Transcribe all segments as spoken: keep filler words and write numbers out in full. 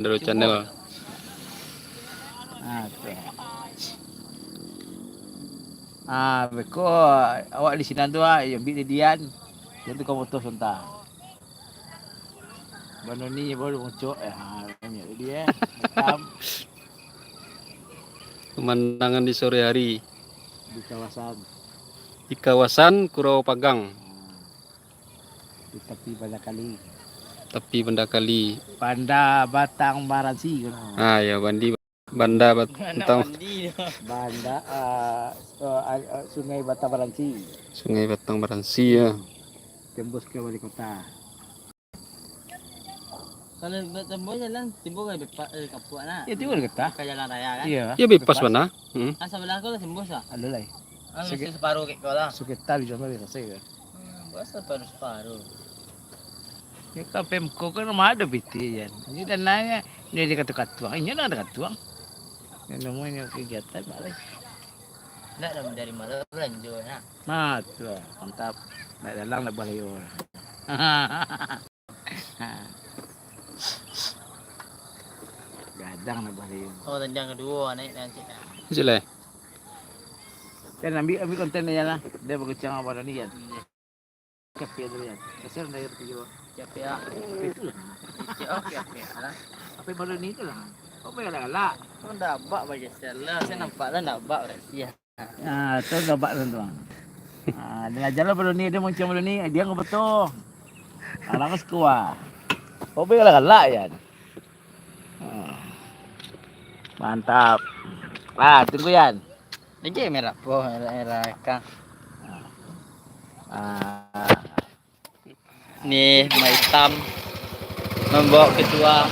Andro Channel. Ah, tu. Ah, beko awak di sinan tu, ah, iyo, ambiak didian. Dia tu kau foto sebentar. Banoni baru muncul. Eh, ha, banyak dia, eh. Hitam. Pemandangan di sore hari. Di kawasan. Di kawasan Kurau Pagang. Ah. Di tapi banda kali. Tapi banda kali. Banda Batang Baransi. Ah, ya, bandi, banda bat-, Batang. Banda, ah, eh, ah, ah, Sungai Batang Baransi. Sungai Batang Baransi, ya. Tembus ke wali kota. Kalau buat tembus jalan, timbul ka bepa-, eh, kapuak nak. Ya, timbul ka getah. Ka jalan raya kan? Iya. Ya, bebas bana. Hmm. Ah, sebelah ko lah tembus lah. Ada lah. Ah, mesti separuh kek ko lah. Sekitar di sana biasa ya. Hmm, buat separuh-separuh. Ya, ka Pemko kan rumah ada piti kan. Ini dan nanya, ini dia kata katuang. Ini ada katuang. Yang namanya kegiatan, Pak Lai. Nak dah dari malam belanjo nak. Nah, tu lah. Mantap. Nak dalang nak bahaya. Gadang nak bahaya. Oh, tendang kedua naik nanti. Jelas. Kan ambil, ambil konten dia lah. Dia berkecang apa ni kan? Iya. Capek tu kan. Kasihan dia pergi juga. Capek ah. Capek tu lah. Capek, oh, capek lah. Apa yang baru ni tu lah. Apa yang galak-galak? Kau dah abak bagi salah. Saya nampak lah dah abak berarti ya. Ah, tu gabak tu, tuan. Ah, dia ajar lah baru ni, dia muncul baru ni, dia ngapa tu? Alang sekua. Oh, bela galak, Yan. Ah. Mantap. Ah, tunggu, Yan. Lagi merah po, merah, merah kang. Ah. Ni, Mak Itam mambawa ketua.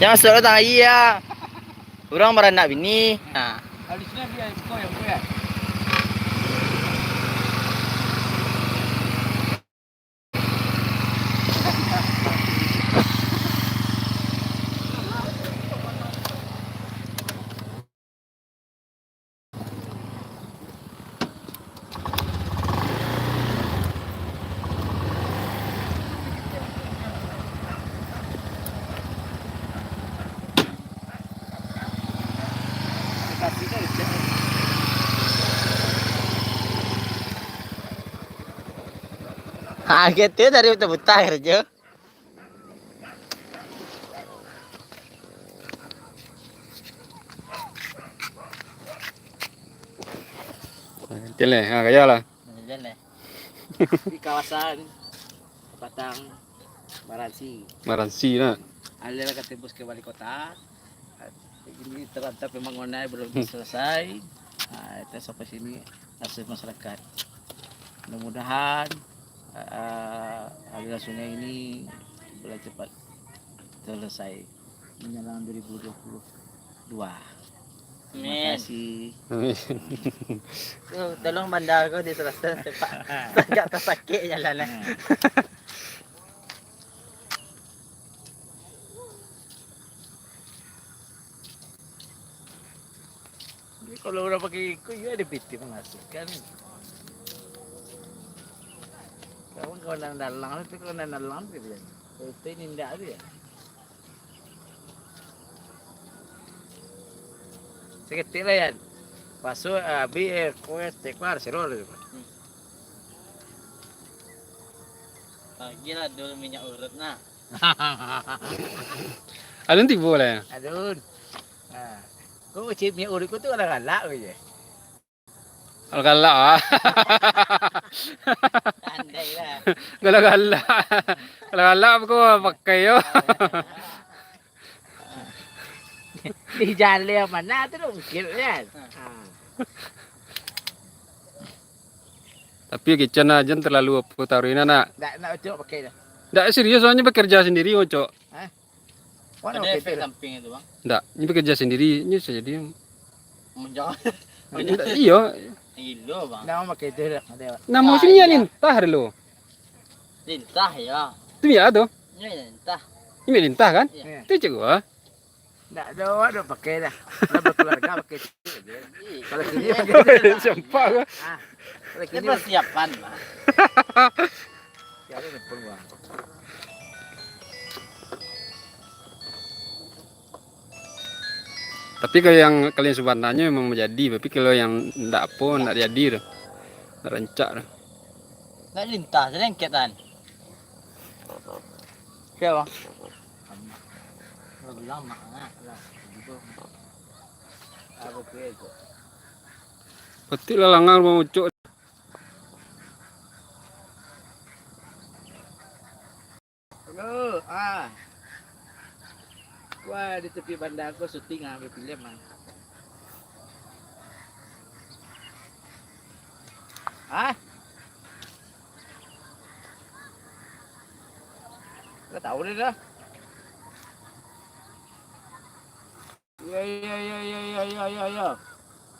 Jan masuak datang aia. Urang baranak bini. Ha. Ha, gitu dari buta-buta kerja. Jan leh, ha, gaya lah. Jan leh. Di kawasan Batang Baransi. Baransi lah. Alah lah ka tembus ke wali kota. Ini terantap pembangunan belum selesai. Ah, kita sampai sini hasil masyarakat. Mudah-mudahan, ah, aliran sungai ini boleh cepat selesai menjelang dua ribu dua puluh dua. Amin. Terima kasih. Amin. Tu, tolong bandar ko di selatan, Pak. Agak tersakit jalan, eh. Hmm. Jadi, kalau urang pakai iko, iyo ado piti mangasukan. Kawan-kawan dalang tu, kawan dalang tu, gitu kan. Kalau itu ini ndak tu ya. Saketek lah, Yan. Pasu, ah, abih, eh, kueh, tekuah, siro lah tu. Hmm. Lagi lah dulu minyak urut nah. Alun tibo lah, Yan. Alun. Ha. Kok kecil minyak urut ko tu galak-galak ko je. Galak-galak ah. Andai lah. Galak-galak. Galak-galak apa kau pakai yo? Di jaleh mana tu dong, mungkin kan? Ha. Tapi kecek nah, jan terlalu apa taruh ini nak. Ndak, ndak cocok pakai dah. Ndak serius, soalnya bekerja sendiri, Ocok. Hah? Mana ada pakai efek tu? Samping itu, Bang. Ndak, ini bekerja sendiri, ini bisa jadi. Menjauh. Ndak, iyo. Gilo, Bang. Nama pakai itu dah, ada. Nama sini ya, Lintah dulu. Lintah ya. Itu ya tu. Ini Lintah. Ini Lintah kan? Iya. Iya. Itu cek gua. Ndak ada, ada pakai dah. Dah berkeluarga pakai itu aja. Iya. Kalau kini pakai itu dah. Sempak gua. Ah, kalau kini persiapan, Bang. Tapi kalau yang kalian sabananyo memang manjadi, tapi kalau yang ndak apo, ndak jadi tu. Ndak rancak tu. Ndak lintah, selengket tan. Siapa? Lagu lama lah. Apa tu ya tu? Pati lah langang rumah Ucok. Halo, ah. Wah, di tepi banda ko syuting ah, ambil filem ah. Ah? Gak tahu deh dah.